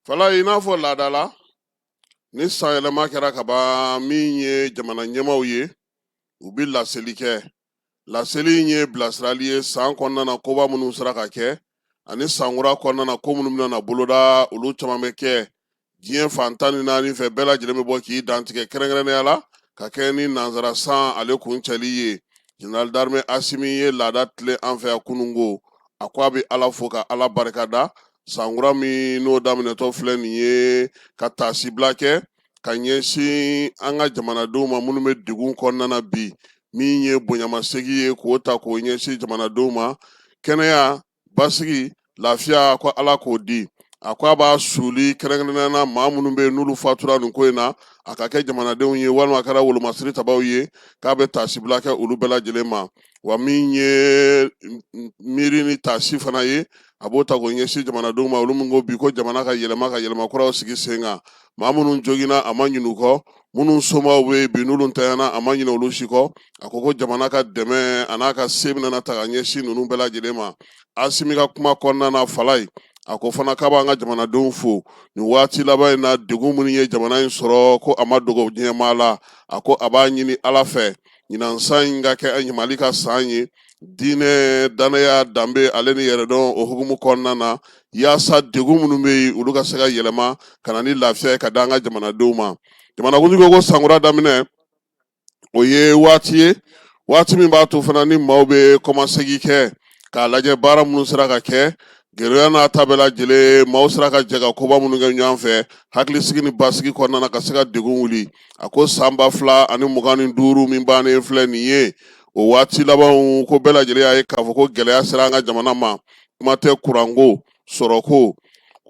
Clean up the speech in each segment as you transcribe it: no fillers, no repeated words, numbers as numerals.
Fala, i n'a fɔ laada la, ni sanyɛlɛma kɛra ka ban, min ye jamana ɲɛmaaw ye, u bɛ laseli kɛ. Laseli in ye bilasirali ye san kɔnɔna na, koba minnu sera ka kɛ, ani sankura kɔnɔna na, ko minnu bɛna na boloda, olu caman bɛ kɛ diɲɛ fan 14 fɛ. Bɛɛ lajɛlen bɛ bɔ k'i dantigɛ, kɛrɛnkɛrɛnnenya la ka kɛ ni nansara san ale kuncɛli ye. Général d'armée Asimi ye laada tilen an fɛ yan kununko. A ko a bɛ Ala fo ka Ala barika da sankura min n'o daminɛtɔ filɛ nin ye, ka taasibila kɛ ka ɲɛsin an ka jamanadenw ma minnu bɛ degun kɔnɔna na bi, min ye bonyamasegin ye k'o ta k'o ɲɛsin jamanadenw ma, kɛnɛya, basigi, lafiya, ko Ala k'o di. A ko a b'a suli kɛrɛnkɛrɛnnenya na maa minnu bɛ yen n'olu fatura nin ko in na, a ka kɛ jamanadenw ye walima a kɛra wolomasiri tabaw ye, k'a bɛ taasibila kɛ olu bɛɛ lajɛlen ma. Wa min ye miiri ni taasi fana ye, a b'o ta k'o ɲɛsin jamanadenw ma, olu min ko bi ko jamana ka yɛlɛma, ka yɛlɛma kuraw sigi sen kan. Maa minnu joginna, a ma ɲinɛ u kɔ. Minnu somaw bɛ yen bi n'olu ntanyana, a ma ɲinɛ olu si kɔ. A ko ko jamana ka dɛmɛ a n'a ka se bɛna ta ka ɲɛsin ninnu bɛɛ lajɛlen ma. Asimi ka kuma kɔnɔna na, Falayi, a ko fana k'a b'an ka jamanadenw fo nin waati laban in na. Degun minnu ye jamana in sɔrɔ, ko a ma dogo diɲɛmaa la. A ko a b'a ɲini Ala fɛ, ɲinan san in ka kɛ Mali ka san ye, diinɛ, danaya, danbe ale ni yɛrɛdɔn o hukumu kɔnɔna na, yaasa degun minnu bɛ yen, olu ka se ka yɛlɛma ka na ni lafiya ye ka da an ka jamanadenw ma. Jamanakuntigi ko ko sankura daminɛ, o ye waati ye, waati min b'a to fana ni maaw bɛ kɔmasegin kɛ k'a lajɛ baara minnu sera ka kɛ, gɛlɛya n'a ta bɛɛ lajɛlen, maaw sera ka jɛ ka koba minnu kɛ ɲɔgɔn fɛ hakilisigi ni basigi kɔnɔna na, ka se ka degun wuli. A ko san 2025 min bannen filɛ nin ye, o waati labanw ko bɛɛ lajɛlen y'a ye k'a fɔ ko gɛlɛya sera an ka jamana ma, kuma tɛ kuranko, sɔrɔko.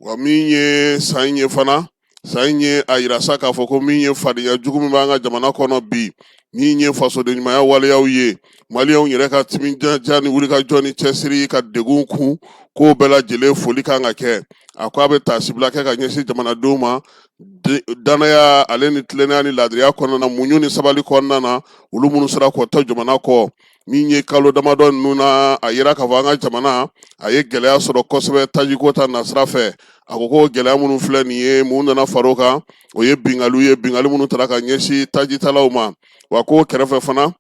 Wa min ye san in ye fana, san in ye a yira sa k'a fɔ ko min ye fadenya jugu min b'an ka jamana kɔnɔ bi, min ye fasoden ɲumanya waleyaw ye, maliyɛnw yɛrɛ ka timinandiya ni wulikajɔ ni cɛsiri ka degun kun, k'o bɛɛ lajɛlen foli kan ka kɛ. A ko a bɛ taasibila kɛ ka ɲɛsin jamanadenw ma danaya ale ni tilennenya ni laadiriya kɔnɔna na, muɲu ni sabali kɔnɔna na, olu minnu sera k'o to jamana kɔ. Min ye kalo damadɔ ninnu na, a yira k'a fɔ an ka jamana a ye gɛlɛya sɔrɔ kosɛbɛ tajiko ta nasira fɛ. A ko ko gɛlɛya minnu filɛ nin ye, mun nana far'o kan? O ye binkaliw ye, binkali minnu tara ka ɲɛsin tajitalaw ma. Wa ko kɛrɛfɛ fana,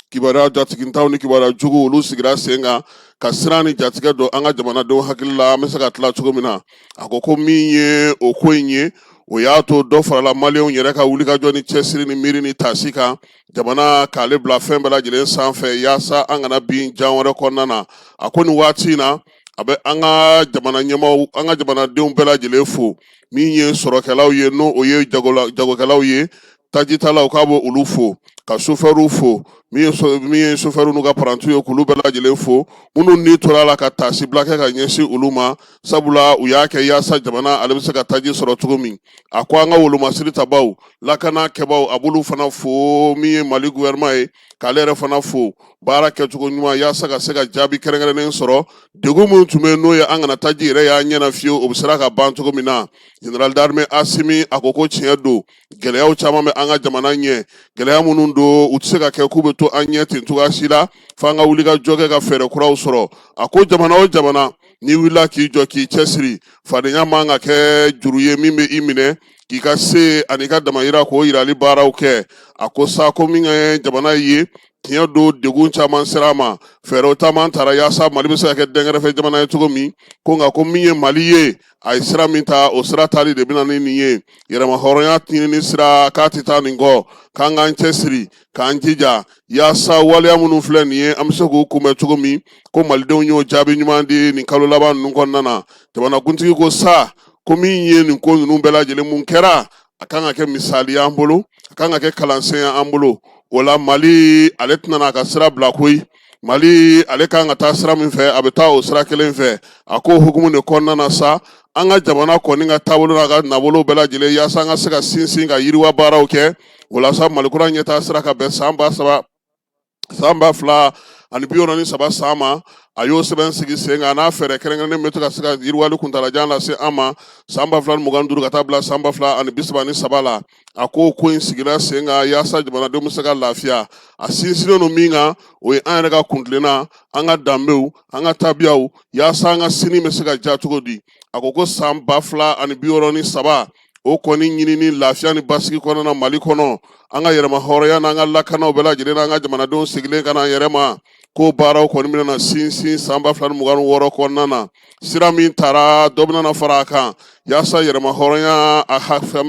kibaruya jatigintaw ni kibaruya jugu, olu sigira sen kan ka siran ni jatigɛ don an ka jamanadenw hakili la, an bɛ se ka tila cogo min na. A ko ko min ye o ko in ye, o y'a to dɔ farala maliyɛnw yɛrɛ ka wulikajɔ ni cɛsiri ni miiri ni taasi kan, jamana k'ale bila fɛn bɛɛ lajɛlen sanfɛ, yaasa an kana bin jan wɛrɛ kɔnɔna na. A ko nin waati in na, a bɛ an ka jamana ɲɛmaaw, an ka jamanadenw bɛɛ lajɛlen fo. Min ye sɔrɔkɛlaw ye, n'o o ye jagokɛlaw ye, tajitalaw, k'a b'o olu fo, ka sofɛriw fo, min ye sofɛriw n'u ka parantiw ye, k'olu bɛɛ lajɛlen fo, minnu ni tora la ka taasibila kɛ ka ɲɛsin olu ma, sabula u y'a kɛ yaasa jamana ale bɛ se ka taji sɔrɔ cogo min. A ko an ka wolomasiri tabaw, lakana kɛbaw, a b'olu fana fo. Min ye Mali gouvernement ye, k'ale yɛrɛ fana fo baara kɛcogo ɲuman, yaasa ka se ka jaabi kɛrɛnkɛrɛnnen sɔrɔ degun minnu tun bɛ yen, n'o ye an kana taji yɛrɛ y'an ɲɛna fiyewu, o bɛ sera ka ban cogo min na. Général d'armée Asimi a ko ko tiɲɛ don, gɛlɛyaw caman bɛ an ka jamana ɲɛ, gɛlɛya minnu don, u tɛ se ka kɛ k'u bɛ to an ɲɛ ten cogoya si la, f'an ka wuli ka jɔ kɛ ka fɛɛrɛ kuraw sɔrɔ. A ko jamana o jamana, n'i wulila k'i jɔ k'i cɛsiri, fadenya man ka kɛ juru ye min bɛ i minɛ k'i ka se ani ka damayira k'o yirali baaraw kɛ. A ko sa ko min ye jamana ye, tiɲɛ don, degun caman sera a ma, fɛɛrɛw caman tara yaasa Mali bɛ se ka kɛ dɛnkɛrɛfɛ jamana ye cogo min. Ko nka ko min ye Mali ye, a ye sira min ta, o sira tali de bɛna ni nin ye yɛrɛmahɔrɔnya ɲinini sira, k'a tɛ taa nin kɔ, k'an k'an cɛsiri, k'an jija, yaasa waleya minnu filɛ nin ye, an bɛ se k'u kunbɛn cogo min. Ko malidenw y'o jaabi ɲuman di nin kalo laban ninnu kɔnɔna na. Jamanakuntigi ko sa ko min ye nin ko ninnu bɛɛ lajɛlen mun kɛra, a kan ka kɛ misali y'an bolo, a kan ka kɛ kalansen y'an bolo. O la, Mali ale tɛna n'a ka sira bila koyi. Mali ale kan ka taa sira min fɛ, a bɛ taa o sira kelen fɛ. A ko hukumu de kɔnɔna na sa, an ka jamana kɔni ka taabolo n'a ka nabolo bɛɛ lajɛlen, yaasa an ka se ka sinsin ka yiriwa baaraw kɛ. O la sa, Mali kura ɲɛtaa sira ka bɛn san 3000, san 2063 san ma, a y'o sɛbɛn sigi sen kan n'a fɛɛrɛ kɛrɛnkɛrɛnnen bɛ to ka se ka yiriwali kuntalajan lase an ma san 2025 ka taa bila san 2033 la. A ko ko in sigira sen kan yaasa jamanadenw bɛ se ka lafiya. A sinsinnen don min kan, o ye an yɛrɛ ka kuntilenna, an ka danbew, an ka tabiyaw, yaasa an ka sini bɛ se ka diya cogo di. A A ko ko san 2063, o kɔni ɲinini lafiya ni basigi kɔnɔna na Mali kɔnɔ, an ka yɛrɛma hɔrɔnya n'an ka lakanaw bɛɛ lajɛlen, n'an ka jamanadenw sigilen ka na an yɛrɛ ma, ko baaraw kɔni bɛna na sinsin san 2026 kɔnɔna na. Sira min tara, dɔ bɛna na fara a kan yaasa yɛrɛma hɔrɔnya a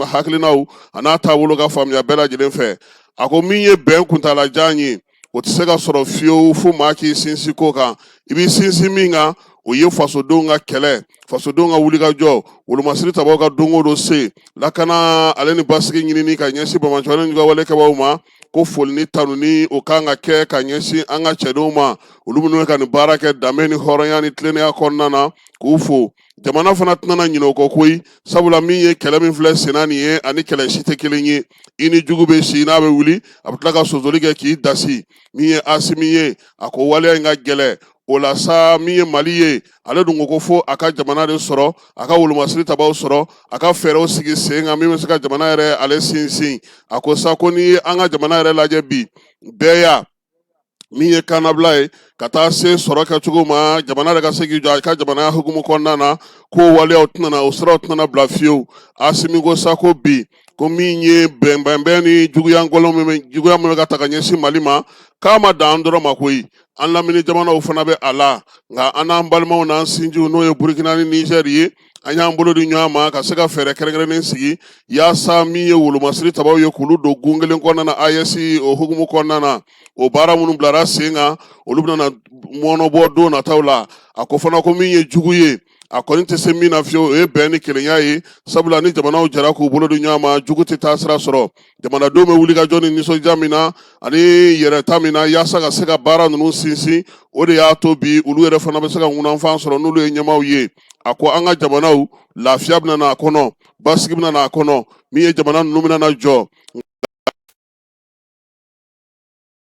hakilinaw a n'a taabolo ka faamuya bɛɛ lajɛlen fɛ. A ko min ye bɛn kuntalajan ye, o tɛ se ka sɔrɔ fiyewu fo maa k'i sinsin ko kan. I b'i sinsin min kan, o ye fasodenw ka kɛlɛ, fasodenw ka wulikajɔ, wolomasiri tabaw ka don o don se lakana ale ni basigi ɲinini ka ɲɛsin banbaanciwale ni wale kɛbaaw ma. Ko foli ni tanuni o kan ka kɛ ka ɲɛsin an ka cɛdenw ma, olu minnu bɛ ka nin baara kɛ danbe ni hɔrɔnya ni tilennenya kɔnɔna na, k'u fo. Jamana fana tɛna ɲinɛ o kɔ koyi, sabula min ye kɛlɛ min filɛ senna nin ye, ani kɛlɛ si tɛ kelen ye. I ni jugu bɛ si, n'a bɛ wuli, a bɛ tila ka sosoli kɛ k'i dasi. Min ye Asimi ye, a ko waleya in ka gɛlɛn. O la sa, min ye Mali ye, ale dun ko ko fo a ka jamana de sɔrɔ, a ka wolomasiri tabaw sɔrɔ, a ka fɛɛrɛw sigi sen kan min bɛ se ka jamana yɛrɛ ale sinsin. A ko sa ko n'i ye an ka jamana yɛrɛ lajɛ bi, bɛɛ y'a min ye kannabila ye ka taa se sɔrɔ kɛcogo ma, jamana yɛrɛ ka se k'i jɔ a ka jamanaya hukumu kɔnɔna na, ko waleyaw tɛna na, o siraw tɛna na bila fiyewu. Asimi ko sa ko bi, ko min ye bɛnbɛnbɛn ni juguya ngɔlɔ min bɛ, juguya min bɛ ka ta ka ɲɛsin Mali ma, k'a ma dan an dɔrɔn ma koyi, an lamini jamanaw fana bɛ a la. Nka an n'an balimaw n'an sinjiw, n'o ye Burukina ni Nizɛri ye, an y'an bolo di ɲɔgɔn ma ka se ka fɛɛrɛ kɛrɛnkɛrɛnnen sigi yaasa min ye wolomasiri tabaw ye, k'olu don gun kelen kɔnɔna na, AES o hukumu kɔnɔna na. O baara minnu bilara sen kan, olu bɛna na mɔnɔbɔ don nataw la. A ko fana ko min ye jugu ye, a kɔni tɛ se min na fiyewu, o ye bɛn ni kelenya ye, sabula ni jamanaw jɛra k'u bolo di ɲɔgɔn ma, jugu tɛ taa sira sɔrɔ. Jamanadenw bɛ wuli ka jɔ ni nisɔndiya min na ani yɛrɛta min na yaasa ka se ka baara ninnu sinsin, o de y'a to bi olu yɛrɛ fana bɛ se ka ŋunanfan sɔrɔ n'olu ye ɲɛmaaw ye. A ko an ka jamanaw, lafiya bɛna n'a kɔnɔ, basigi bɛna n'a kɔnɔ, min ye jamana ninnu bɛna na jɔ.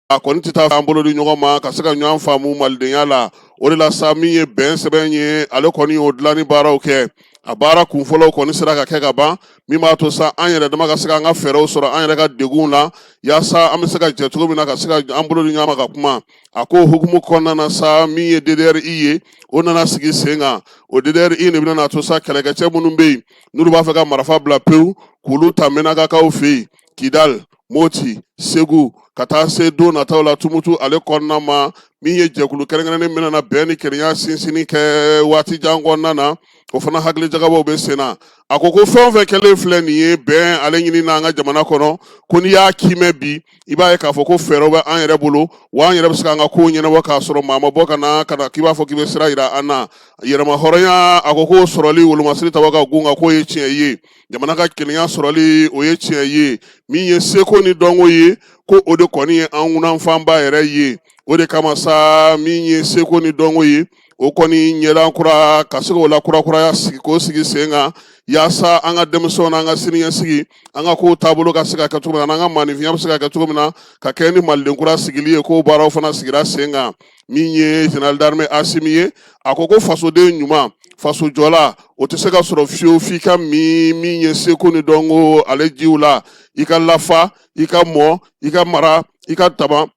A kɔni tɛ taa an bolo di ɲɔgɔn ma ka se ka ɲɔgɔn faamu malidenya la. O de la sa, min ye bɛn sɛbɛn ye, ale kɔni y'o dilanni baaraw kɛ. A baara kunfɔlɔw kɔni sera ka kɛ ka ban, min b'a to sa an yɛrɛ dama ka se k'an ka fɛɛrɛw sɔrɔ an yɛrɛ ka degunw la, yaasa an bɛ se ka jɛ cogo min na ka se ka an bolo di ɲɔgɔn ma ka kuma. A ko hukumu kɔnɔna na sa, min ye DDRI ye, o nana sigi sen kan. O DDRI de bɛna to sa kɛlɛkɛcɛ minnu bɛ yen, n'olu b'a fɛ ka marifa bila pewu, k'olu ta Mɛnakakaw fɛ yen, Kidal, Moti, Segu, ka taa se don nataw la Tumutu ale kɔnɔna ma. Min ye jɛkulu kɛrɛnkɛrɛnnen bɛna na bɛn ni kelenya sinsinni kɛ waati jan kɔnɔna na, o fana hakili jagabɔw bɛ sen na. A ko ko fɛn o fɛn kɛlen filɛ nin ye bɛn ale ɲini na an ka jamana kɔnɔ, ko n'i y'a kiimɛ bi, i b'a ye k'a fɔ ko fɛɛrɛw bɛ an yɛrɛ bolo, wa an yɛrɛ bɛ se k'an ka kow ɲɛnabɔ k'a sɔrɔ maa ma bɔ ka na ka na k'i b'a fɔ k'i bɛ sira yira an na. Yɛrɛma hɔrɔnya, a ko k'o sɔrɔli wolomasiri tabaw ka gun kan, k'o ye tiɲɛ ye. Jamana ka kelenya sɔrɔli, o ye tiɲɛ ye. Min ye seko ni dɔnko ye, ko o de kɔni ye an ŋunanfanba yɛrɛ ye. O de kama sa, min ye seko ni dɔnko ye, o kɔni ɲɛlan kura ka se k'o la kurakuraya sigi, k'o sigi sen kan yaasa an ka denmisɛnw n'an ka siniɲɛsigi, an ka kow taabolo ka se ka kɛ cogo min na, n'an ka maaninfinya bɛ se ka kɛ cogo min na, ka kɛ ni maliden kura sigili ye, k'o baaraw fana sigira sen kan. Min ye général d'armée Asimi ye, a ko ko fasoden ɲuman, fasojɔla, o tɛ se ka sɔrɔ fiyewu f'i ka min ye seko ni dɔnko ale jiw la, i ka lafa, i ka mɔ, i ka mara, i ka tama,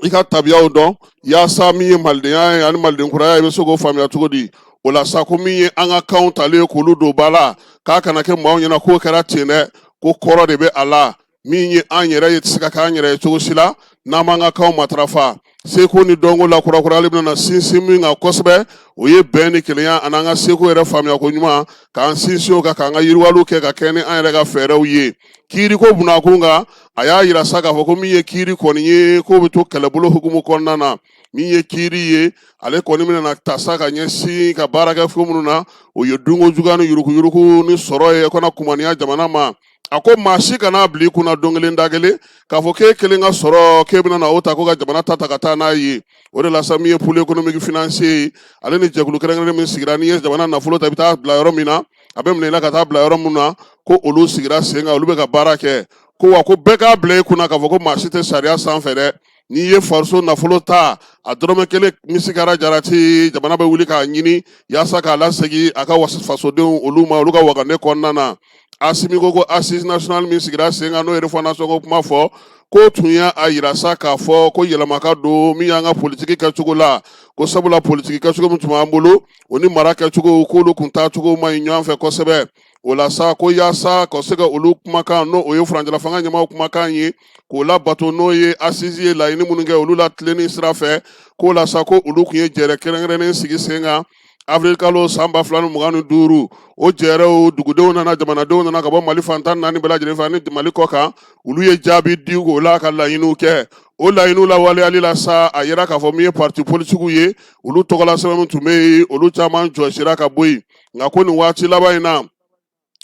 i ka tabiyaw dɔn, yaasa min ye malidenya ye ani malidenkuraya, i bɛ se k'o faamuya cogo di. O la sa, ko min ye an ka kanw talen k'olu don ba la, k'a kana kɛ maaw ɲɛna k'o kɛra ten dɛ, ko kɔrɔ de bɛ a la. Min ye an yɛrɛ ye, tɛ se ka k'an yɛrɛ ye cogo si la n'an m'an ka kanw matarafa. Seko ni dɔnko la kurakurayali bɛna na sinsin min kan kosɛbɛ, o ye bɛn ni kelenya ani an ka seko yɛrɛ faamuya ko ɲuman, k'an sinsin o kan, k'an ka yiriwaliw kɛ ka kɛ ni an yɛrɛ ka fɛɛrɛw ye. Kiiriko bunakun kan, a y'a yira sa k'a fɔ ko min ye kiiri kɔni ye, k'o bɛ to kɛlɛbolo hukumu kɔnɔna na. Min ye kiiri ye, ale kɔni bɛna na ta sa ka ɲɛsin ka baara kɛ fɛn minnu na, o ye dunko juguya ni yuruguyurugu ni sɔrɔ ye kana kumaniya jamana ma. A ko maa si kana bila i kunna don kelen da kelen k'a fɔ k'e kelen ka sɔrɔ, k'e bɛna na o ta ko ka jamana ta ta ka taa n'a ye. O de la sa, min ye pôle économique financier ye, ale ni jɛkulu kɛrɛnkɛrɛnnen min sigira, n'i ye jamana nafolo ta, i bɛ taa bila yɔrɔ min na, a bɛ minɛ i la ka taa bila yɔrɔ min na, ko olu sigira sen kan, olu bɛ ka baara kɛ. Ko wa ko bɛɛ k'a bila i kunna k'a fɔ ko maa si tɛ sariya sanfɛ dɛ. N'i ye faso nafolo ta, a dɔrɔmɛ kelen misikara jarati, jamana bɛ wuli k'a ɲini yaasa k'a lasegin a ka fasodenw olu ma, olu ka wagande kɔnɔna na. Asimi ko ko assise nationale min sigira sen kan, n'o ye refondation ko kuma fɔ, K'o tun y'a yira sa k'a fɔ ko yɛlɛma ka don min y'an ka politiki kɛcogo la, ko sabula politiki kɛcogo min tun b'an bolo, o ni mara kɛcogo, k'olu kun taacogo man ɲi ɲɔgɔn fɛ kosɛbɛ. O la sa, ko yaasa ka se ka olu kumakan, n'o o ye furancɛla fanga ɲɛmaaw kumakan ye, k'o labato, n'o ye assises ye laɲini minnu kɛ olu la tilenni sira fɛ, k'o la sa, ko olu kun ye jɛrɛ kɛrɛnkɛrɛnnen sigi sen kan avril kalo san 2025. O jɛrɛw, dugudenw nana, jamanadenw nana ka bɔ Mali fan 14 bɛɛ lajɛlen fɛ ani Mali kɔ kan. Olu ye jaabi di o la ka laɲiniw kɛ. O laɲiniw lawaleyali la sa, a yira k'a fɔ min ye parti politikiw ye, olu tɔgɔla sɛbɛn min tun bɛ yen, olu caman jɔsira ka bɔ yen. Nka ko nin waati laban in na,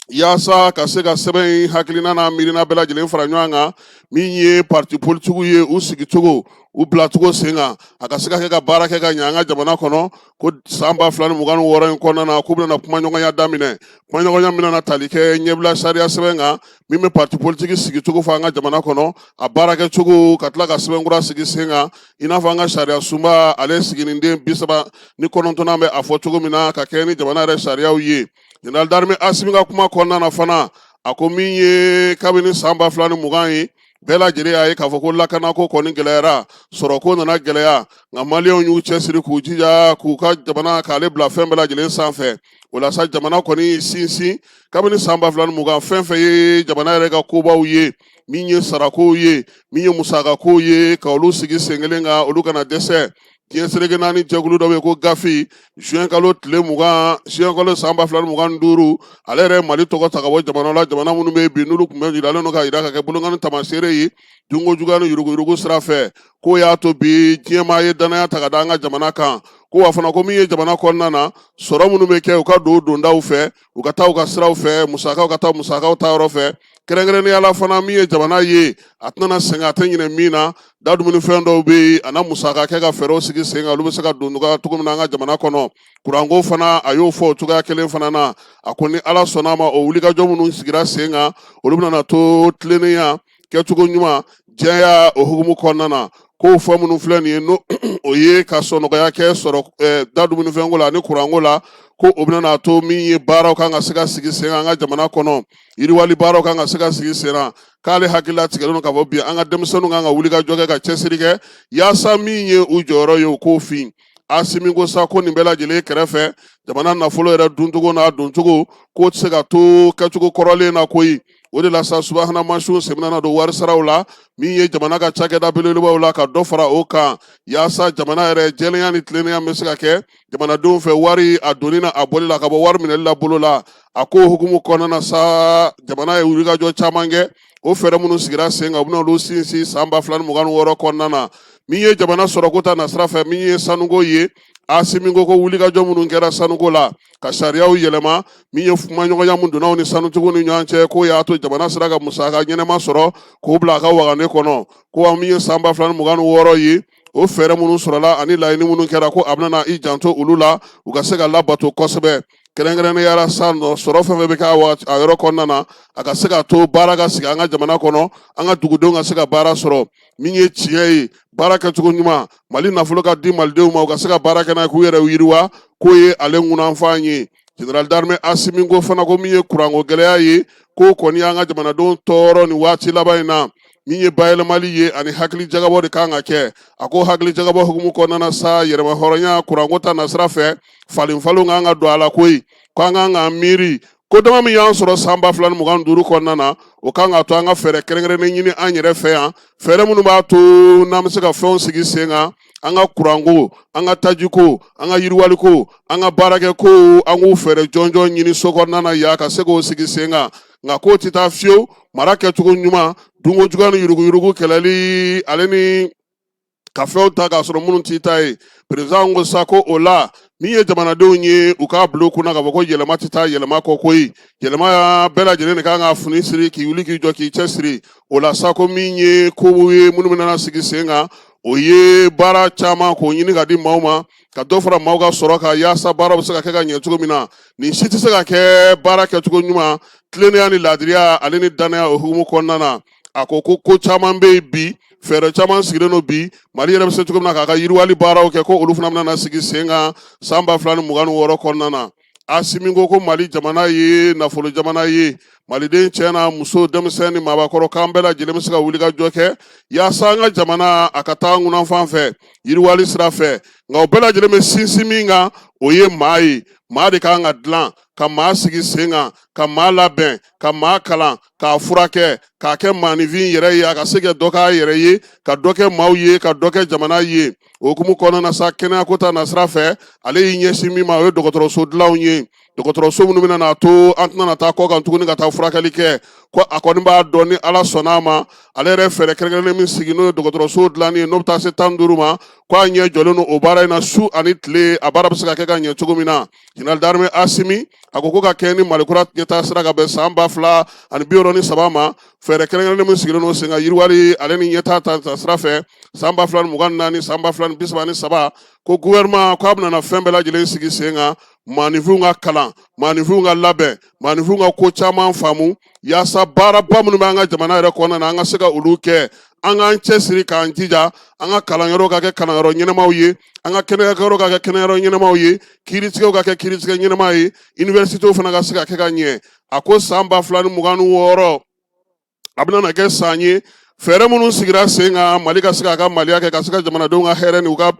yaasa ka se ka sɛbɛn in hakilina n'a miirina bɛɛ lajɛlen fara ɲɔgɔn kan, min ye parti politikiw ye, u sigicogo, u bilacogo sen kan, a ka se ka kɛ ka baara kɛ ka ɲɛ an ka jamana kɔnɔ, ko san 2026 in kɔnɔna na, k'u bɛna kumaɲɔgɔnya daminɛ, kumaɲɔgɔnya min bɛna tali kɛ ɲɛbila sariya sɛbɛn kan min bɛ parti politiki sigicogo fɔ an ka jamana kɔnɔ, a baarakɛcogo, ka tila ka sɛbɛn kura sigi sen kan, i n'a fɔ an ka sariya sunba ale siginiden 39nan bɛ a fɔ cogo min na, ka kɛ ni jamana yɛrɛ sariyaw ye. Général d'armée Asimi ka kuma kɔnɔna na fana, a ko min ye kabini san 2020 ye, bɛɛ lajɛlen y'a ye k'a fɔ ko lakanako kɔni gɛlɛyara, sɔrɔko nana gɛlɛya, nka maliyɛnw y'u cɛsiri k'u jija k'u ka jamana k'ale bila fɛn bɛɛ lajɛlen sanfɛ. O la sa, jamana kɔni sinsin kabini san 2020, fɛn fɛn ye jamana yɛrɛ ka kobaw ye, min ye sarakow ye, min ye musakakow ye, ka olu sigi sen kelen kan, olu kana dɛsɛ. Diɲɛ seleke naani jɛkulu dɔ bɛ yen ko GAFI, juin kalo tile 20, juin kalo san 2025, ale yɛrɛ ye Mali tɔgɔ ta ka bɔ jamana la, jamana minnu bɛ yen bi, n'olu tun bɛ yiralen don ka yira ka kɛ bolonkɔni tamaseere ye dunko juguya ni yuruguyurugu sira fɛ. K'o y'a to bi diɲɛmaa ye danaya ta ka da an ka jamana kan. Ko wa fana, ko min ye jamana kɔnɔna na sɔrɔ minnu bɛ kɛ, u ka don dondaw fɛ, u ka taa u ka siraw fɛ, musakaw ka taa musakaw ta yɔrɔ fɛ. Kɛrɛnkɛrɛnnenya la fana, min ye jamana ye, a tɛna sɛgɛn, a tɛ ɲinɛ min na, da dumunifɛn dɔw bɛ yen, a na musaka kɛ ka fɛɛrɛw sigi sen kan, olu bɛ se ka don nɔgɔya cogo min na an ka jamana kɔnɔ. Kuranko fana, a y'o fɔ o cogoya kelen fana na. A ko ni Ala sɔnna a ma, o wulikajɔ minnu sigira sen kan, olu bɛna to tilennenya, kɛcogo ɲuman, jɛya o hukumu kɔnɔna na. K'o fɔ minnu filɛ nin ye, n'o o ye ka sɔnɔgɔya kɛ sɔrɔ da dumunifɛnko la ani kuranko la, ko o bɛna to min ye baaraw kan ka se ka sigi sen kan an ka jamana kɔnɔ, yiriwali baaraw kan ka se ka sigi sen na. K'ale hakili latigɛlen don k'a fɔ bi an ka denmisɛnninw kan ka wuli ka jɔ kɛ, ka cɛsiri kɛ, yaasa min ye u jɔyɔrɔ ye, u k'o fin. Asimi ko sa ko nin bɛɛ lajɛlen kɛrɛfɛ, jamana nafolo yɛrɛ duncogo n'a doncogo, k'o tɛ se ka to kɛcogo kɔrɔlen na koyi. O de la sa, subahana mansinw sen bɛna don wari saraw la, min ye jamana ka cakɛda belebelebaw la, ka dɔ fara o kan, yaasa jamana yɛrɛ jɛlenya ni tilennenya bɛ se ka kɛ jamanadenw fɛ wari a donni na, a bɔli la, ka bɔ wari minɛli la bolo la. A ko hukumu kɔnɔna na sa, jamana ye wulikajɔ caman kɛ. O fɛɛrɛ minnu sigira sen kan, u bɛna olu sinsin san 2026 kɔnɔna na. Min ye jamana sɔrɔko ta nasira fɛ, min ye sanuko ye, Asimi ko ko wulikajɔ minnu kɛra sanuko la, ka sariyaw yɛlɛma, min ye kumaɲɔgɔnya min donna u ni sanutigiw ni ɲɔgɔn cɛ, k'o y'a to jamana sera ka musaka ɲɛnama sɔrɔ k'o bila a ka wagane kɔnɔ. Ko wa min ye san 2026 ye, o fɛɛrɛ minnu sɔrɔla ani laɲini minnu kɛra, ko a bɛna i janto olu la, u ka se ka labato kosɛbɛ. Kɛrɛnkɛrɛnnenya la sa, sɔrɔ fɛn fɛn bɛ kɛ a yɔrɔ kɔnɔna na, a ka se ka to baara ka sigi an ka jamana kɔnɔ, an ka dugudenw ka se ka baara sɔrɔ. Min ye tiɲɛ ye, baara kɛcogo ɲuman, Mali nafolo ka di malidenw ma, u ka se ka baara kɛ n'a ye k'u yɛrɛ yiriwa, k'o ye ale ŋunanfan ye. Général d'armée Asimi ko fana ko min ye kuranko gɛlɛya ye, k'o kɔni y'an ka jamanadenw tɔɔrɔ nin waati laban in na. Min ye bayɛlɛmali ye ani hakili jagabɔ de kan ka kɛ. A ko hakili jagabɔ hukumu kɔnɔna na sa, yɛrɛma hɔrɔnya kuranko ta nasira fɛ, falen falenw kan ka don a la koyi. Ko an kan k'an miiri ko dama min y'an sɔrɔ san 2025 kɔnɔna na, o kan ka to an ka fɛɛrɛ kɛrɛnkɛrɛnnen ɲini an yɛrɛ fɛ yan, fɛɛrɛ minnu b'a to n'an bɛ se ka fɛnw sigi sen kan, an ka kuranko, an ka tajiko, an ka yiriwaliko, an ka baarakɛko, an k'u fɛɛrɛ jɔnjɔn ɲini so kɔnɔna na yan, ka se k'o sigi sen kan. Nka k'o tɛ taa fiyewu mara kɛcogo ɲuman, dunko juguya ni yuruguyurugu kɛlɛli, ale ni ka fɛnw ta k'a sɔrɔ minnu t'i ta ye. Président ko sa ko o la, min ye jamanadenw ye, u k'a bila u kunna k'a fɔ ko yɛlɛma tɛ taa yɛlɛma kɔ koyi. Yɛlɛma bɛɛ lajɛlen de kan ka fini siri k'i wuli k'i jɔ k'i cɛsiri. O la sa, ko min ye kow ye minnu bɛna sigi sen kan, o ye baara caman k'o ɲini ka di maaw ma, ka dɔ fara maaw ka sɔrɔ kan, yaasa baara bɛ se ka kɛ ka ɲɛ cogo min na. Nin si tɛ se ka kɛ baara kɛcogo ɲuman, tilennenya ni laadiriya ale ni danaya o hukumu kɔnɔna na. A ko ko ko caman bɛ yen bi, fɛɛrɛ caman sigilen don bi, Mali yɛrɛ bɛ se cogo min na k'a ka yiriwali baaraw kɛ, ko olu fana bɛna sigi sen kan san 2026 kɔnɔna na. Asimi ko ko Mali jamana ye nafolo jamana ye, maliden cɛ n'a muso, denmisɛn ni maabakɔrɔ, k'an bɛɛ lajɛlen bɛ se ka wuli ka jɔ kɛ yaasa an ka jamana a ka taa ŋunanfan fɛ, yiriwali sira fɛ. Nka o bɛɛ lajɛlen bɛ sinsin min kan, o ye maa ye. Maa de kan ka dilan, ka maa sigi sen kan, ka maa labɛn, ka maa kalan, k'a furakɛ, k'a kɛ maaninfin yɛrɛ ye, a ka se ka dɔ k'a yɛrɛ ye, ka dɔ kɛ maaw ye, ka dɔ kɛ jamana ye. O hukumu kɔnɔna na sa, kɛnɛyako ta nasira fɛ, ale y'i ɲɛsin min ma, o ye dɔgɔtɔrɔso dilanw ye, dɔgɔtɔrɔso minnu bɛna n'a to an tɛna na taa kɔkan tuguni ka taa furakɛli kɛ. Ko a kɔni b'a dɔn, ni Ala sɔnna a ma, ale yɛrɛ fɛɛrɛ kɛrɛnkɛrɛnnen min sigi, n'o ye dɔgɔtɔrɔso dilanni ye, n'o bɛ taa se 15 ma, ko a ɲɛ jɔlen don o baara in na su ani tile, a baara bɛ se ka kɛ ka ɲɛ cogo min na. Général d'armée Asimi a ko ko ka kɛ ni Malikura ɲɛtaa sira ka bɛn san 2063 ma, fɛɛrɛ kɛrɛnkɛrɛnnen min sigilen don sen kan yiriwali ale ni ɲɛtaa ta sira fɛ san 2024, san 2033, ko gouvernement k'a bɛna na fɛn bɛɛ lajɛlen sigi sen kan, maaninfinw ka kalan, maaninfinw ka labɛn, maaninfinw ka ko caman faamu, yaasa baaraba minnu bɛ an ka jamana yɛrɛ kɔnɔna na, an ka se ka olu kɛ. An k'an cɛsiri k'an jija, an ka kalanyɔrɔ ka kɛ kalanyɔrɔ ɲɛnamaw ye, an ka kɛnɛyakɛyɔrɔ ka kɛ kɛnɛyɔrɔ ɲɛnamaw ye, kiiritigɛw ka kɛ kiiritigɛ ɲɛnama ye, universitéw fana ka se ka kɛ ka ɲɛ. A ko san 2026, a bɛna na kɛ san ye, fɛɛrɛ minnu sigira sen kan Mali ka se k'a ka maliya kɛ, ka se ka jamanadenw ka hɛrɛ n'u ka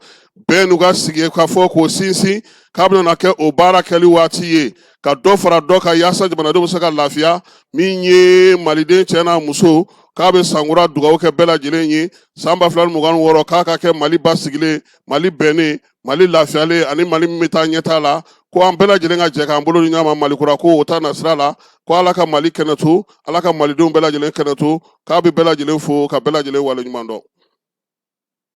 bɛn n'u ka sigi ka fɔ k'o sinsin, k'a bɛna na kɛ o baara kɛli waati ye, ka dɔ fara dɔ kan yaasa jamanadenw bɛ se ka lafiya. Min ye maliden cɛ n'a muso, k'a bɛ sankura dugawu kɛ bɛɛ lajɛlen ye, san 2026, k'a ka kɛ Mali basigilen, Mali bɛnnen, Mali lafiyalen ani Mali min bɛ taa ɲɛtaa la. Ko an bɛɛ lajɛlen ka jɛ k'an bolo di ɲɔgɔn ma Malikura ko o ta nasira la. Ko Ala ka Mali kɛnɛ to, Ala ka malidenw bɛɛ lajɛlen kɛnɛ to. K'a bɛ bɛɛ lajɛlen fo ka bɛɛ lajɛlen waleɲuman dɔn.